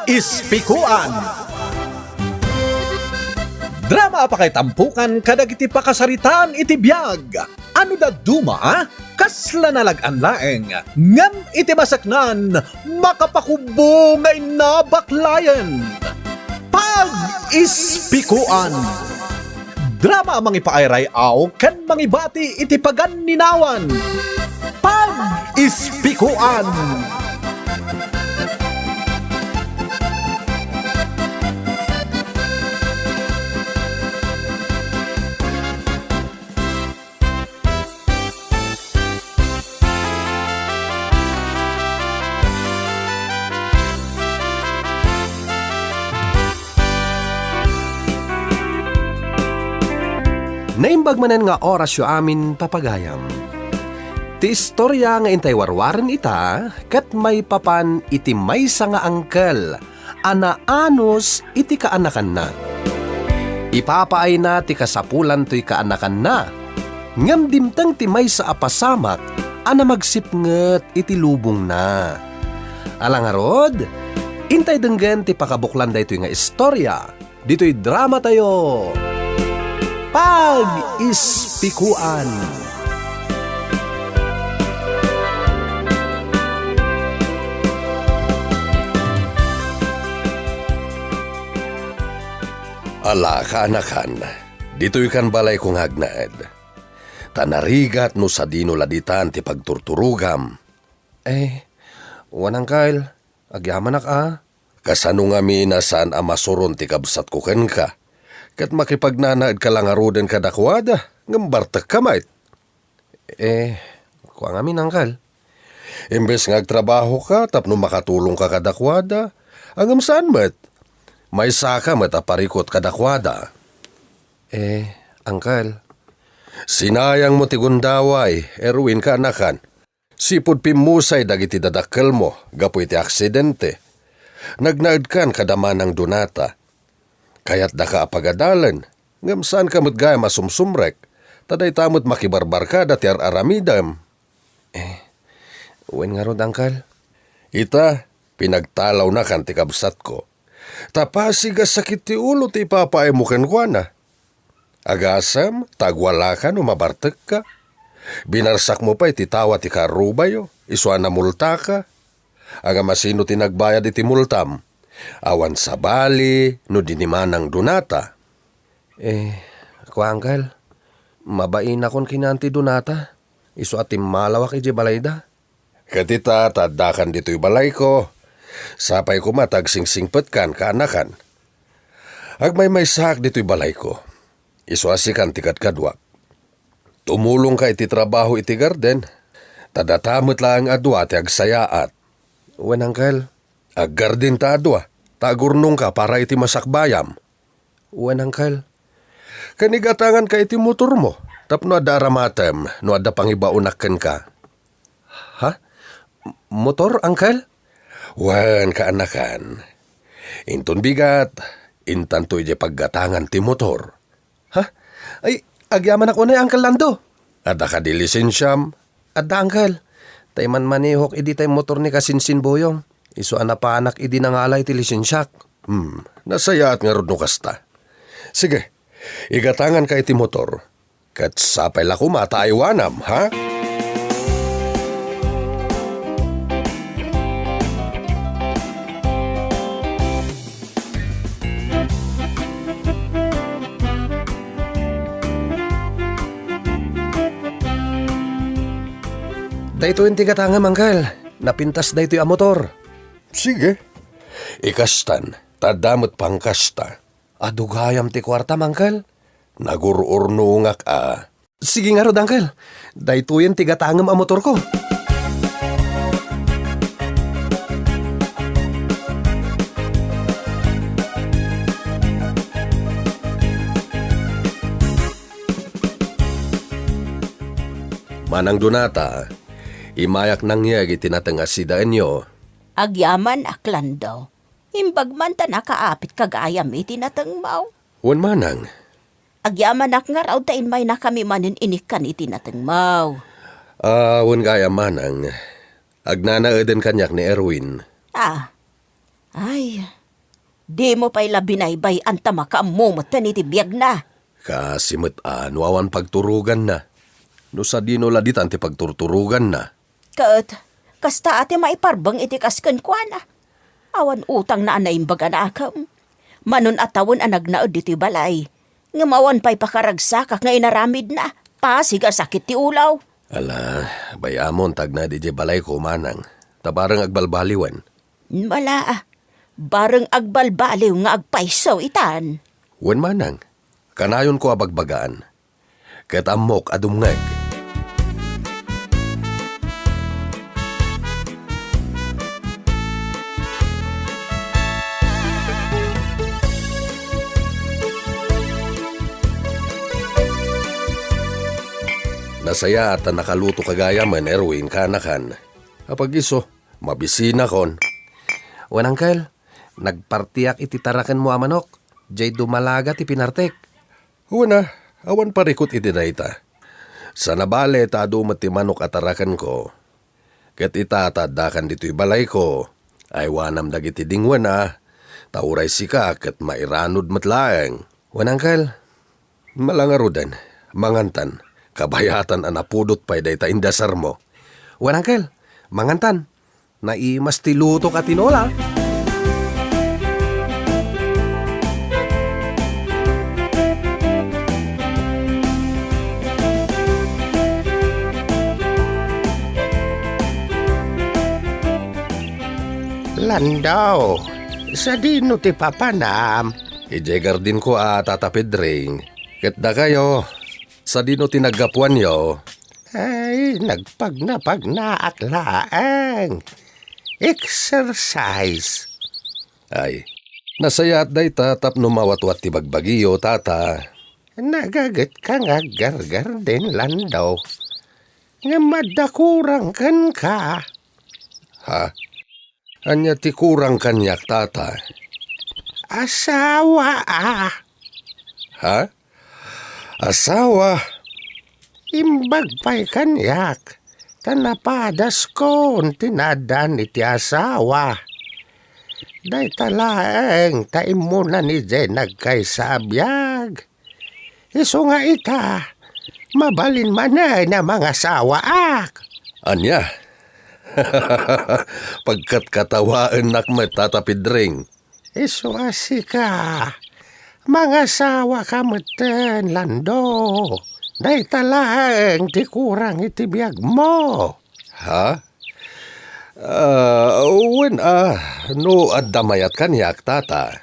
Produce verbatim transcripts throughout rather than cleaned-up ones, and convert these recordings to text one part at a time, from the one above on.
Ispikuan. Drama a pakaitampokan kadagiti pakasaritaan iti biag. Ano dadduma, kasla nalag-an laeng, ngem iti maseknan, makapakubbo nga inna baklayen. Pag-ispikuan. Drama a mangipaayray-aw ken mangibati iti paganninawan. Pag-ispikuan. Naimbag manen nga orasyo amin, papagayam. Ti istoria nga intay warwaren ita ket maipapan iti maysa nga angkel a naanus iti kaanakanna. Ipapaayna ti kasapulan toy kaanakanna, ngem dimteng ti maysa a pasamak a namagsipnget iti lubongna. Ala ngarud, intay denggen ti pakabuklan daytoy nga istoria ditoy dramatayo, Pag-ispikuan. Ala, kaanakan, ditoykan balayko nga agnaed. Ta narigat no sadino la ditan ti pagturturogam. Eh, wen, angkel, agyamanak a. Kasano ngamin a saan a masuron ti kabsatko kenka? Ket makipagnanaedka la ngaruden kadakuada, ngem bartekka met. Eh, kua ngamin, angkel. Imbes nga agtrabahoka tapno makatulongka kadakuada, ngem saan met. Maysaka met a parikut kadakuada. Eh, angkel. Sinayangmo ti gundaway, Erwin, kaanakan. Sipud pimmusay dagiti dadakkelmo gapu iti aksidente. Nagnaedkan kada Manang Donata. Kayatdaka a pagadalen, ngem saanka met gayam a sumsumrek, ta dayta met makibarbarkada ti ar-aramidem. Eh, wen ngarud, angkel. Ita, pinagtalawnakan ti kabsatko. Ta pasig a sakit ti ulo ti ipapaaymo kenkuana. Agasem ta agwalaka no mabartekka. Binarsakmo pay ti tawa ti karrubayo, isu a namultaka. Ngem asino ti nagbayad iti multam? Awan sabali no di ni Manang Donata. Eh, kua, angkel, mabainakon kanian ti Donata, isu a timmalawak idiay balayda. Ket ita, ta addakan ditoy balayko, sapay koma ta agsingsingpetkan, kaanakan. Agmaymaysaak ditoy balayko. Isu a sikan ti kadkaduak. Tumulongka iti trabaho iti garden, ta data met laeng a dua ti agsayaat. Wen, angkel. Aggardenta a dua, ta agurnongka para iti masakbayam. Wen, angkel. Ken igatanganka iti motormo tapno adda aramatem no adda pangibaonak kenka. Ha? M-, motor, angkel? Wen, kaanakan. Inton bigat, intanto idiay paggatangan ti motor. Ha? Ay, agyamanak unay, Angkel Lando. Adda kadi lisensiam? Adda, angkel. Tay manmanihok idi tay motor ni kasinsin Boyong. Isu a napanak idi nangalay ti lisensiak. Hmm, nasayaat ngarud no kasta. Sige, igatanganka iti motor. Ket sapay la koma ta aywanam, ha? Daytoyen ti gatangem, angkel. Napintas daytoy a motor. Sige. Ikastan, ta adda met pangkasta. Adu gayam ti kuartam, angkel. Nagur-urnongak a. Sige ngarud, angkel. Daytoyen ti gatangem a motorko. Manang Donata, imayak nangyeg iti nateng a sidaenyo. Agyamanak, Lando. Imbag man ta nakaapit ka gayam iti natengmo. Wen, manang. Agyamanak ngarud ta immaynakami manen inikkan iti natengmo. Ah, wen gayam, manang. Agnanaeden kaniak ni Erwin. Ah, Ay, dimo pay la binaybay-an ta makaammo metten iti biagna. Kaasi met a no awan pagturoganna. No sadino la ditan ti pagturturoganna? Ket kasta a ti maiparbeng iti kas kenkuana. Awan utangna a naimbag a naakem. Manon a tawen a nagnaed ditoy balay. Ngem awan pay pakaragsakak nga inaramidna. Pasig a sakit ti ulaw. Ala, bay-amon ta agnaed idiay balayko, manang. Ta bareng agbalbaliwen. Bala, bareng agbalbaliw nga agpayso itan. Wen manang, kanayonko a bagbagaan. Ket ammok a dumngeg. Nasayaat ta nakaluto ka gayamen, Erwin, kaanakan. Apag-isu, mabisinakon. Wen, Uncle, nagpartiak iti tarakenmo a manok. Jay dumalaga ti pinartek. Wen a, awan parikut iti dayta. Sana bale ta adu met ti manok a tarakenko. Ket ita ta addakan ditoy balayko, aywanam dagiti dingwen a, ta uray sika ket mairanod met laeng. Wen, Uncle, malangaruden, mangantan, kabayatan a napudot pay dayta indasarmo. Wen, Uncle, mangantan, naimas ti lutok a tinola. Landau, sadino ti papanam? Idiay gardinko a, Tata Pedring. Ket dakayo, sadino ti naggapuanyo? Ay, nagpagnapagnaak laeng. Exercise. Ay, nasayaat dayta tapno mawatwat ti bagbagiyo, Tata. Nagagetka nga aggargardin, Landau. Ngem adda kurang kenka. Ha? Ania ti kurang kaniak, Tata? Asawa a. Ha? Asawa? Imbag pay kaniak, ta napadaskon ti naaddaan iti asawa. Dayta laeng ta immunan idiay nagkaysa a biag. Isu nga ita, mabalin manen a mangasawaak. Ania? Pagkatkatawaennak met, Tata Pedring. Isu a sika, mangasawaka metten, Lando. Dayta laeng ti kurang iti biagmo. Ha? Ah, wen a, no adda mayat kaniak, Tata.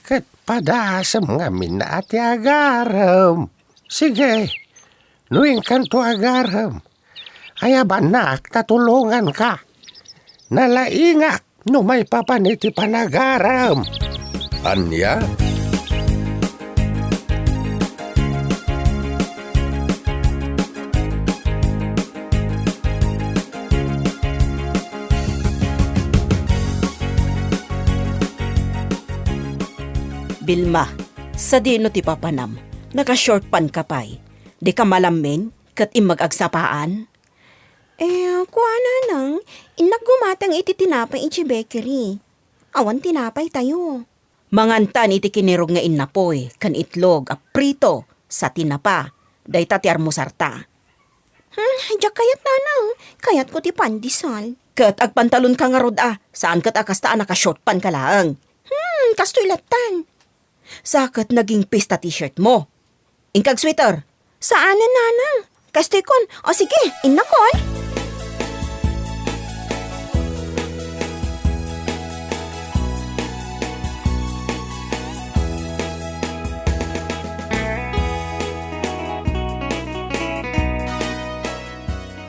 Ket padasem ngamin a ti agarem. Sige, no inkanto agarem, ayabannak ta tulonganka. Nalaingak no maipapan iti panagarem. Ania? Bilma, sadino ti papanam? Naka-short pant ka pay. Dika malammin ket immag agsapaan? Eh, kuana nang, innak gumatang iti tinapay iti bakery. Awan tinapay tayo. Mangantan iti kinirog nga innapoy ken itlog a prito sa tinapa. Dayta ti armusarta. Hmm, diak kayat, nanang. Kayatko ti pandesal. Ket agpantalon ka ngarud a, saan ket a kasta a naka-short pant ka laeng. Hmm, kastoy lattan. Sa ket nagingpis ta t-shirt mo. Inkag sweater. Saanen, nanang. Kastoy kon. O sige, innakon.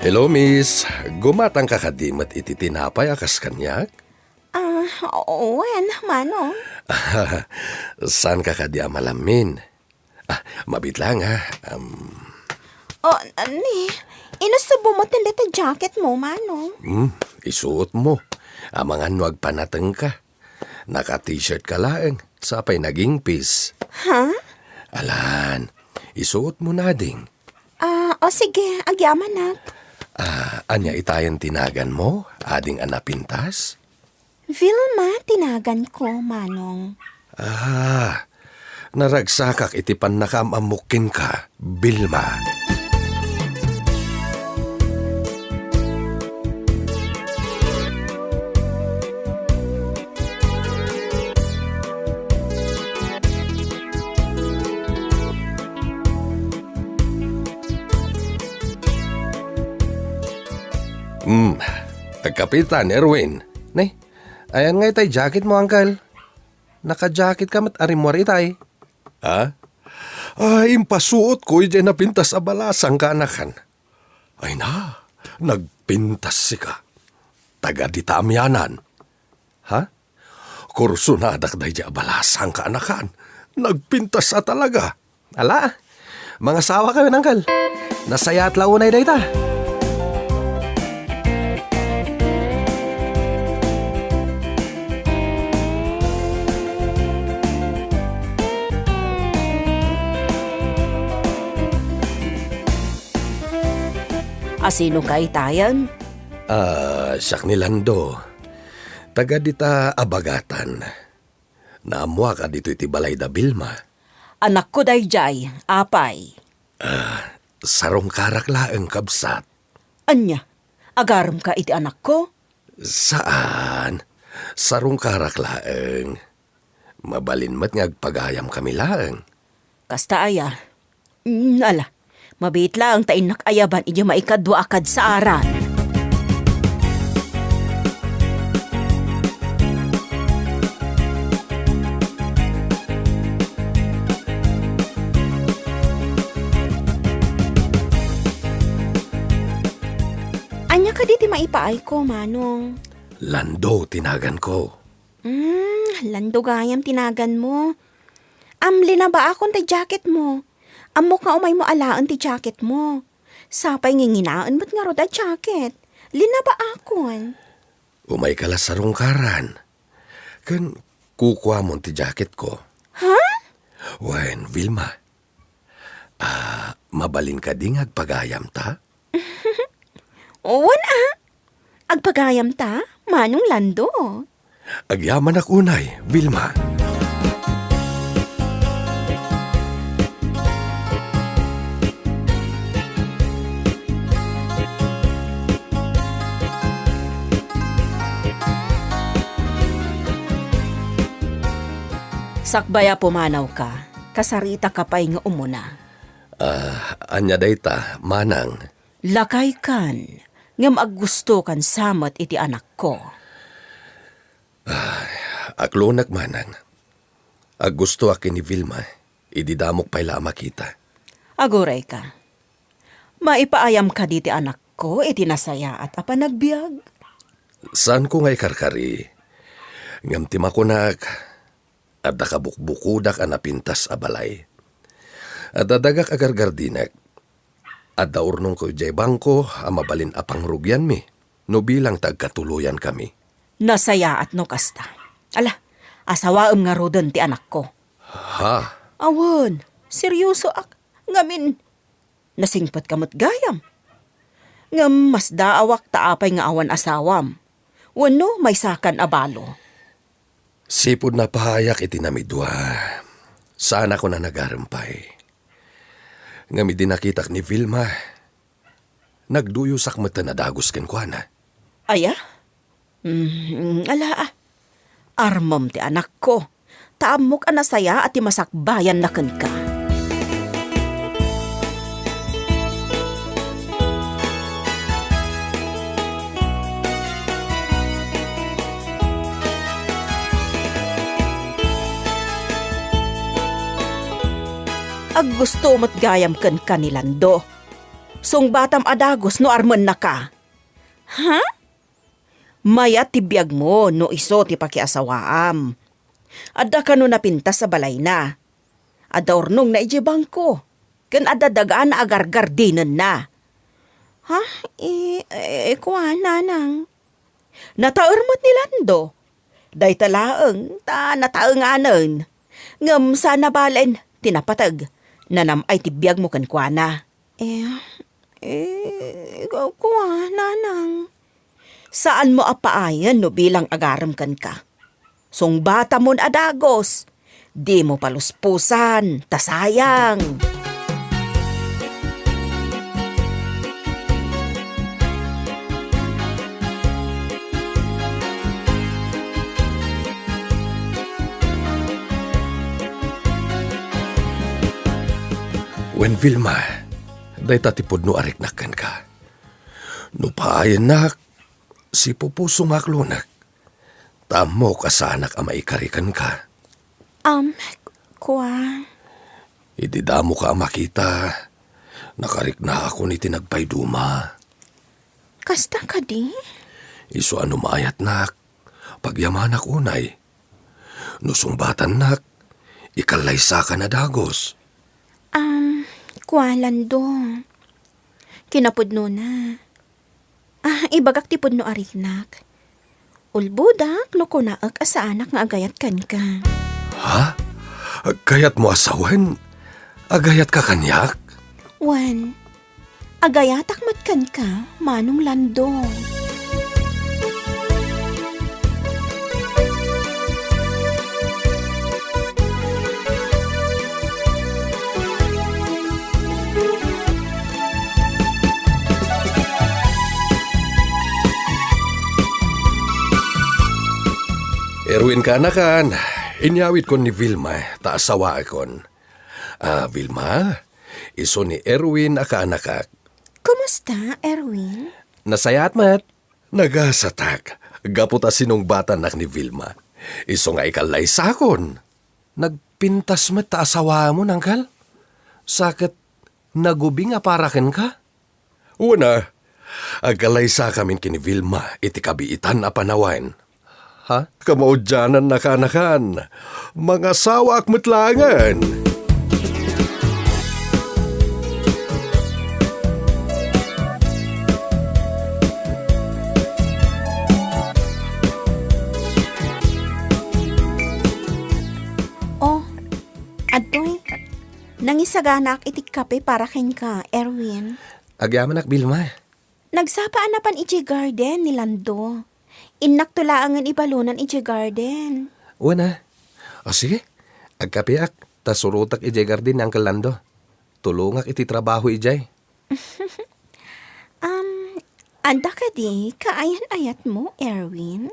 Hello, miss. Gumatang ka kadi met iti tinapay a kas kaniak? Ah, wen, manong. Saan ka kadi a malammin? Ah, mabit lang, ha? Um. Oh, ni, inusubmo metten dayta jacket mo, manong. Hmm, isuot mo. Amangan no agpanateng ka. Naka-t-shirt ka laeng, sa pay nagingpis. Ha? Alan, isuot mo na, ding. Ah, o sige, agyamanak. Ah, ania itayen ti nagan mo, ading a napintas? Vilma ti naganko, Manong. Ah, naragsakak iti pannakaam-ammok kenka, Vilma. Hmm, Kapitan Erwin, ne? Ayan nga itay jacket mo, Uncle? Naka-jacket ka met a rimmuar itay. Ha? Ay, impasuot ko idiay napintas a balasang kaanakan. Ay na, nagpintas sika. Taga dita amianan. Ha? Kursonadak daydiay a balasang kaanakan. Nagpintas a talaga. Ala, mangasawa kayo, Uncle. Nasayaat la unay dayta. Asino ka itayen? Ah, siak ni Lando. Taga dita Abagatan. Naammoak a ditoy ti balay da Vilma. Anakko daydiay, apay. Ah, sarungkarak laeng, kabsat. Ania? Agaremka iti anakko? Saan. Sarungkarak laeng. Mabalin met nga agpagayamkami laeng. Kasta aya? Mm, ala, mabiit laeng ta innak ayaban idiay maikadua a kadsaaran. Ania kadi ti maipaayko, Manong? Lando ti naganko. Hmm, Lando gayam ti naganmo. Am, linabaakon ti jacketmo. Ammok nga umaymo alaen ti jacketmo. Sapay nginginaen met ngarud a jacket. Linabaakon. Umayka la sarungkaran. Ken kukuamon ti jacketko. Ha? Wen, Vilma. Ah, mabalin kadi nga agpagayamta? Wen a. Agpagayamta, Manong Lando. Agyamanak unay, Vilma. Sakbay a pumanawka, kasaritaka pay nga umuna. Ah, ania dayta, manang? Lakaykan, ngem aggustokan sa met iti anakko. Ay, aklonak, manang. Aggustoak ken ni Vilma, idi damok pay la a makita. Agurayka. Maipaayam kadi ti anakko iti nasayaat a panagbiag? Saanko nga ikarkari, ngem ti makunak, adda kabukbukodak a napintas a balay. Adda dagak a gargardinek. Adda urnongko idiay bangko a mabalin a pangrugianmi no bilang ta agkatuloyankami. Nasayaat no kasta. Ala, asawaem ngaruden ti anakko. Ha? Awan, seryosoak. Ngamin, nasingpetka met gayam. Ngem masdaawak ta apay nga awan asawam. Wenno maysakan a balo. Sipud napahayak iti namidua, saanakon a nagarem pay. Ngem idi nakitak ni Vilma, nagduyosak metten a dagus kenkuana. Aya? Mm, ala a. Armem ti anakko, ta ammok a nasayaat ti masakbayanna kenka. Aggusto met gayam kenka ni Lando. Sungbatam a dagus no armennaka. Ha? Mayat ti biagmo no isu ti pakiasawaam. Adda kano napintas a balayna. Adda urnongna idiay bangko, ken adda dagana a gargardinenna. Ha? I, i, kua, nanang. Nataer met ni Lando. Dayta laeng ta nataenganen. Ngem saan a balen ti napateg. Nanam-ay ti biagmo kenkuana. Eh, eh, kua, nanang. Saanmo a paayen no bilang agarem kenka. Sungbatamon a dagus. Dimo paluspusan, ta sayang. Wen, Vilma, dayta ti pudno a riknak kenka. No paayennak, sipupusongak lunek. Ta ammok a saanak a maikari kenka. Am, kua. Idi damoka a makita, nakariknaakon iti nagpayduma. Kasta kadi? Isu a no maayatnak, pagyamanak unay. No sungbatannak, ikallaysakan a dagus. Am, kua, Lando. Kinapudnona. Ah, ibagak ti pudno a riknak. Ulbodak no kunaek a saanak nga agayat kenka. Ha? Kayatmo a sawen? Agayatka kaniak? Wen, agayatak met kenka, Manong Lando. Erwin, kaanakan, inyawidkon ni Vilma, ta asawaekon. Ah, Vilma, isu ni Erwin a kaanakak. Kumusta, Erwin? Nasayaat met. Nagasatak, gapu ta sinungbatannak ni Vilma. Isu nga ikallaysakon. Nagpintas met ta asawamon, angkel? Sa ket nagubing a para kenka? Wen a, agkallaysakamin ken ni Vilma iti kabiitan a panawen. Ha? Kamaudiananna, kaanakan. Mangasawaak met laengen. Oh, adtoy. Nangisaganaak iti kape para kenka, Erwin. Agyamanak, Vilma. Nagsapa a napan idiay garden ni Lando. Innakto laengen ibalunan idiay garden. Wen a. O, sige. Agkapeak, ta surotek idiay garden ni Uncle Lando. Tulongak iti trabaho idiay. Am, adda kadi kaayan-ayatmo, Erwin?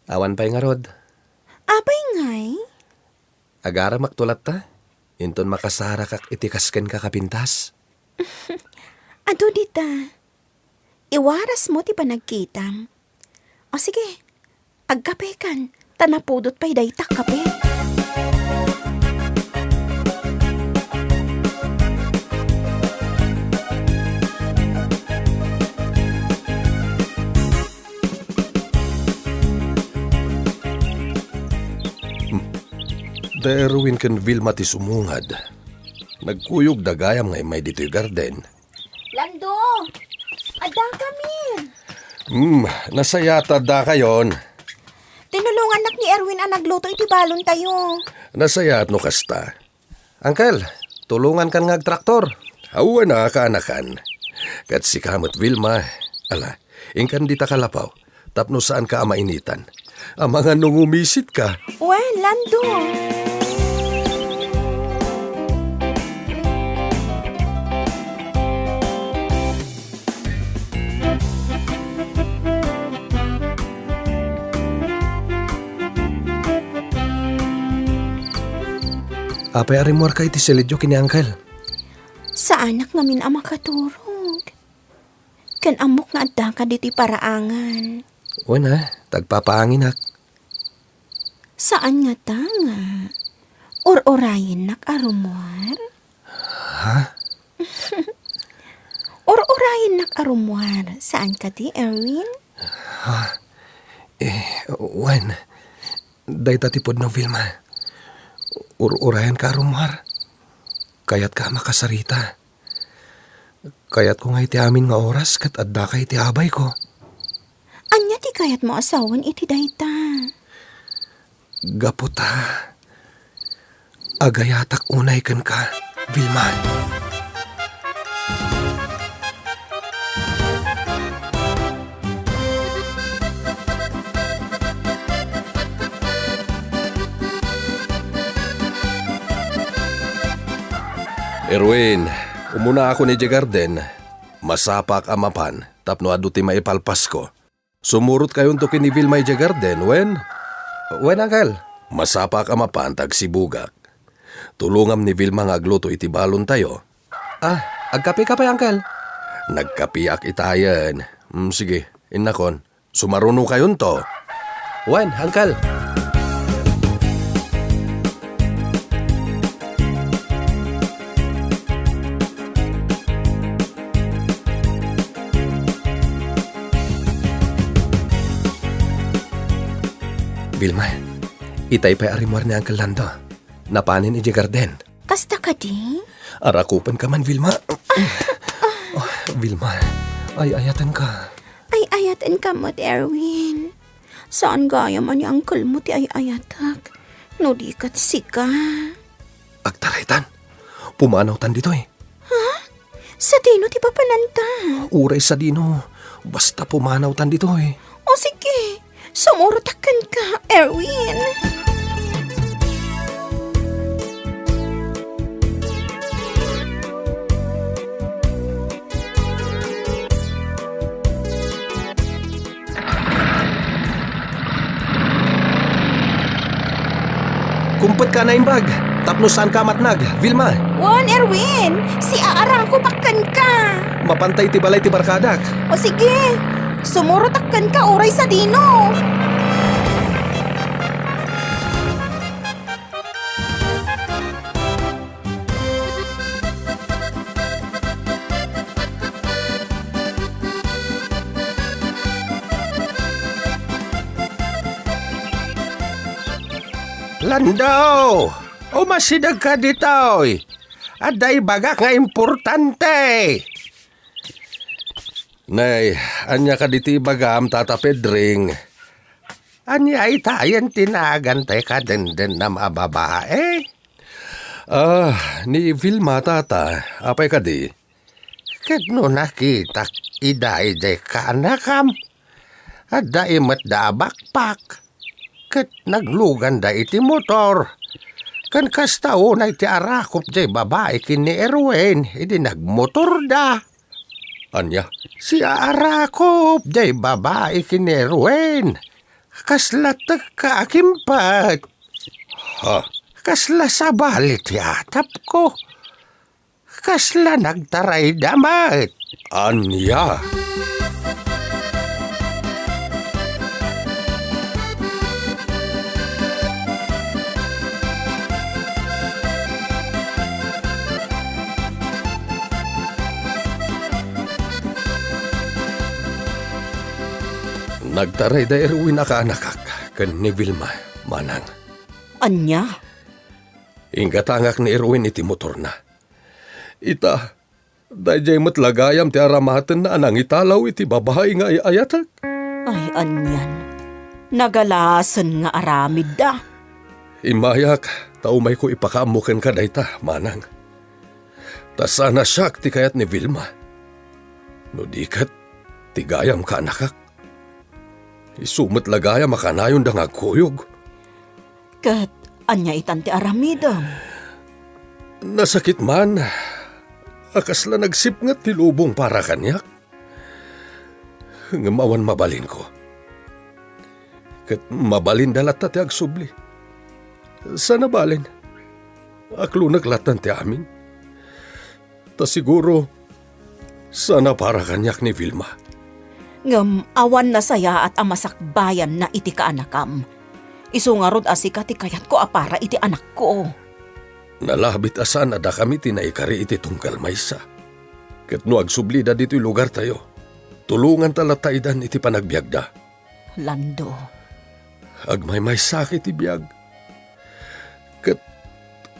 Awan pay ngarud. Apay ngay? Agaramakto latta, inton makasarakak iti kas kenka a pintas. Adu dita. Iwarasmo ti panagkitam. O sige, agkapekan, ta napudot pay dayta a kape. Hmm. Da Erwin ken Vilma ti sumungad. Nagkuyogda gayam nga immay ditoy garden. Lando! Addakamin! Hmm, nasayaat ta addakayon. Tinulongannak ni Erwin a nagluto iti balontayo. Nasayaat no kasta. Uncle, tulongankan nga agtraktor. Awan a, kaanakan. Ket sika met, Vilma. Ala, inkan dita kalapaw, tapno saanka a mainitan. Amangan no ngumisitka. Wen, Lando. Apay a rimmuarka iti silidyo ken ni Uncle? Saanak ngamin a makaturog. Ken ammok nga addaka ditoy paraangan. Wen a, ta agpapaanginak. Saan ngata nga ur-urayennak a rummuar? Ha? Ur-urayennak a rummuar, saan kadi, Erwin? Ha? Eh, wen, dayta ti pudno, Vilma. Ur-urayenka a rummuar. Kayatka a makasarita. Kayatko nga iti amin nga oras ket addaka iti abayko. Ania ti kayatmo a sawen iti dayta? Gapu ta agayatak unay kenka, Vilma. Erwin, umunaakon idiay garden. Masapaak a mapan tapno adu ti maipalpasko. Sumurotkayonto ken ni Vilma idiay garden, wen? Wen, Uncle. Masapaak a mapan ta agsibugak. Tulongam ni Vilma nga agluto iti balontayo. Ah, agkapika pay, Uncle? Nagkapiak itayen. Mm, sige, innakon. Sumarunokayonto. Wen, Uncle. Vilma, itay pay a rimmuar ni Uncle Lando. Napanen idiay garden. Kasta kadi? Arakupenka man, Vilma. Oh, Vilma, ay-ayatenka. Ay-ayatenka met, Erwin. Saan gayam a ni uncle mo ti ay-ayatek, no di ket sika. Agtaraytan. Pumanawtan ditoy. Ha? Sadino ti papananta? Uray sadino. Basta pumanawtan ditoy. O sige, sumurotak kenka, Erwin. Kumpetka a naimbag tapno saanka a matnag, Vilma. Wen, Erwin, siaarakopak kenka. Mapanta iti balay ti barkadak. O sige, sumurotak kenka uray sadino. Lando! Umasidegka ditoy! Adda ibagak nga importante! Nay, ania kadi ti ibagam, Tata Pedring? Ania itayen ti naagantay kadendennam a babae? Ah, ni Vilma, Tata. Apay kadi? Ket no nakitak ida idiay kaanakam, adda imetda a bakpak, ket nagluganda iti motor. Ken kasta unay ti arakop diay babae ken ni Erwin idi nagmotorda. Ania? Siarakop diay babae ken ni Erwin. Kasla tekka a kimpet. Ha? Kasla sabali ti atapko. Kasla nagtarayda met. Ania? Nagtarayda Erwin a kaanakak ken ni Vilma, manang. Ania? Inggatangak ni Erwin iti motorna. Ita, daydiay met la gayam ti aramatenna a nangitalaw iti babai nga ay-ayatek. Ay, anian. Nagalasen nga aramidda. Immayak, ta umayko ipakaammo kenka dayta, manang. Ta saan a siak ti kayat ni Vilma. No di ket, ti gayam kaanakak. Isu met la gayam a kanayonda nga agkuyog. Ket ania itan ti aramidem? Nasakit man a kasla nagsipnget ti lubong para kaniak. Ngem awan mabalinko. Ket mabalinda latta ti agsubli. Saan a balen, aklonek lattan ti amin. Ta siguro, saan a para kaniak ni Vilma. Ngem awan nasayaat a masakbayanna iti kaanakam. Isu ngarud a sika ti kayatko a para iti anakko. Nalabit a saan a dakami ti naikari iti tunggal maysa. Ket no agsublida ditoy lugartayo, tulonganta latta idan iti panagbiagda. Lando. Agmaymaysaak iti biag. Ket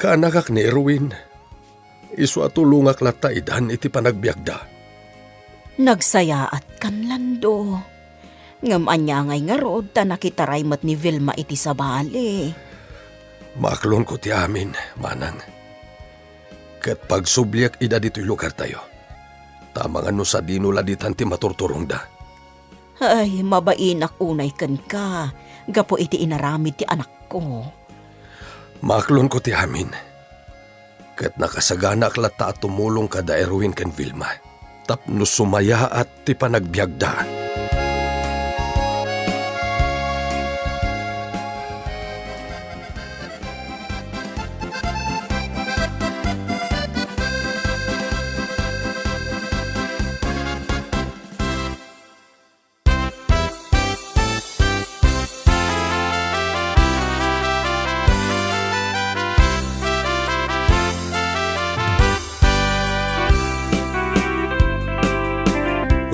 kaanakak ni Erwin, isu a tulongak latta idan iti panagbiagda. Nagsayaatkan, Lando. Ngem ania ngay ngarud ta nakitaray met ni Vilma iti sabali? Maaklonko ti amin, manang. Ket pagsubliak ida ditoy lugartayo. Ta amangan no sadino la ditan ti maturturongda. Ay, mabainak unay kenka, gapu iti inaramid ti anakko. Maaklonko ti amin. Ket nakasaganak latta a tumulong kada Erwin ken Vilma tapno sumayaat ti panagbiagda.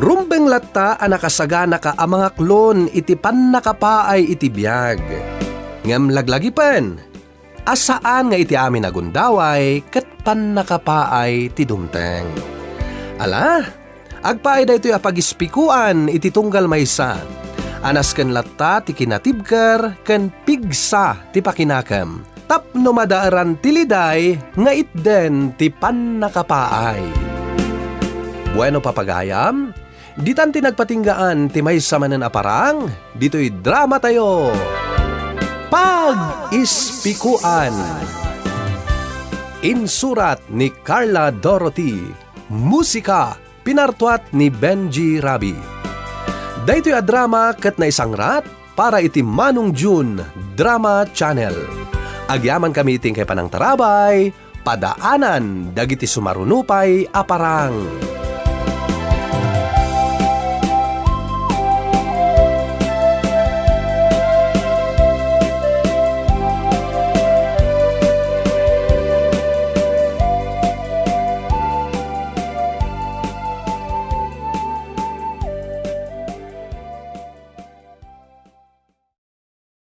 Rumbeng latta a nakasaganaka a mangaklon iti pannakapaay iti biag. Ngem laglagipen a saan nga iti amin a gundaway ket pannakapaay ti dumteng. Ala, agpaay daytoy a pagispikoan iti tunggal maysa. A nasken latta ti kinatibker ken pigsa ti pakinakem tapno madaeran ti liday nga itden ti pannakapaay. Bueno, papagayam, ditan ti nagpatinggaan ti maysa manen a parang ditoy dramatayo, Pag-ispikoan. Insurat ni Carla Dorothy. Musika, pinartuat ni Benji Rabi. Daytoy a drama ket naisangrat para iti Manong June Drama Channel. Agyamankami iti inkay panangtarabay, padaanan dagiti sumaruno pay a parang.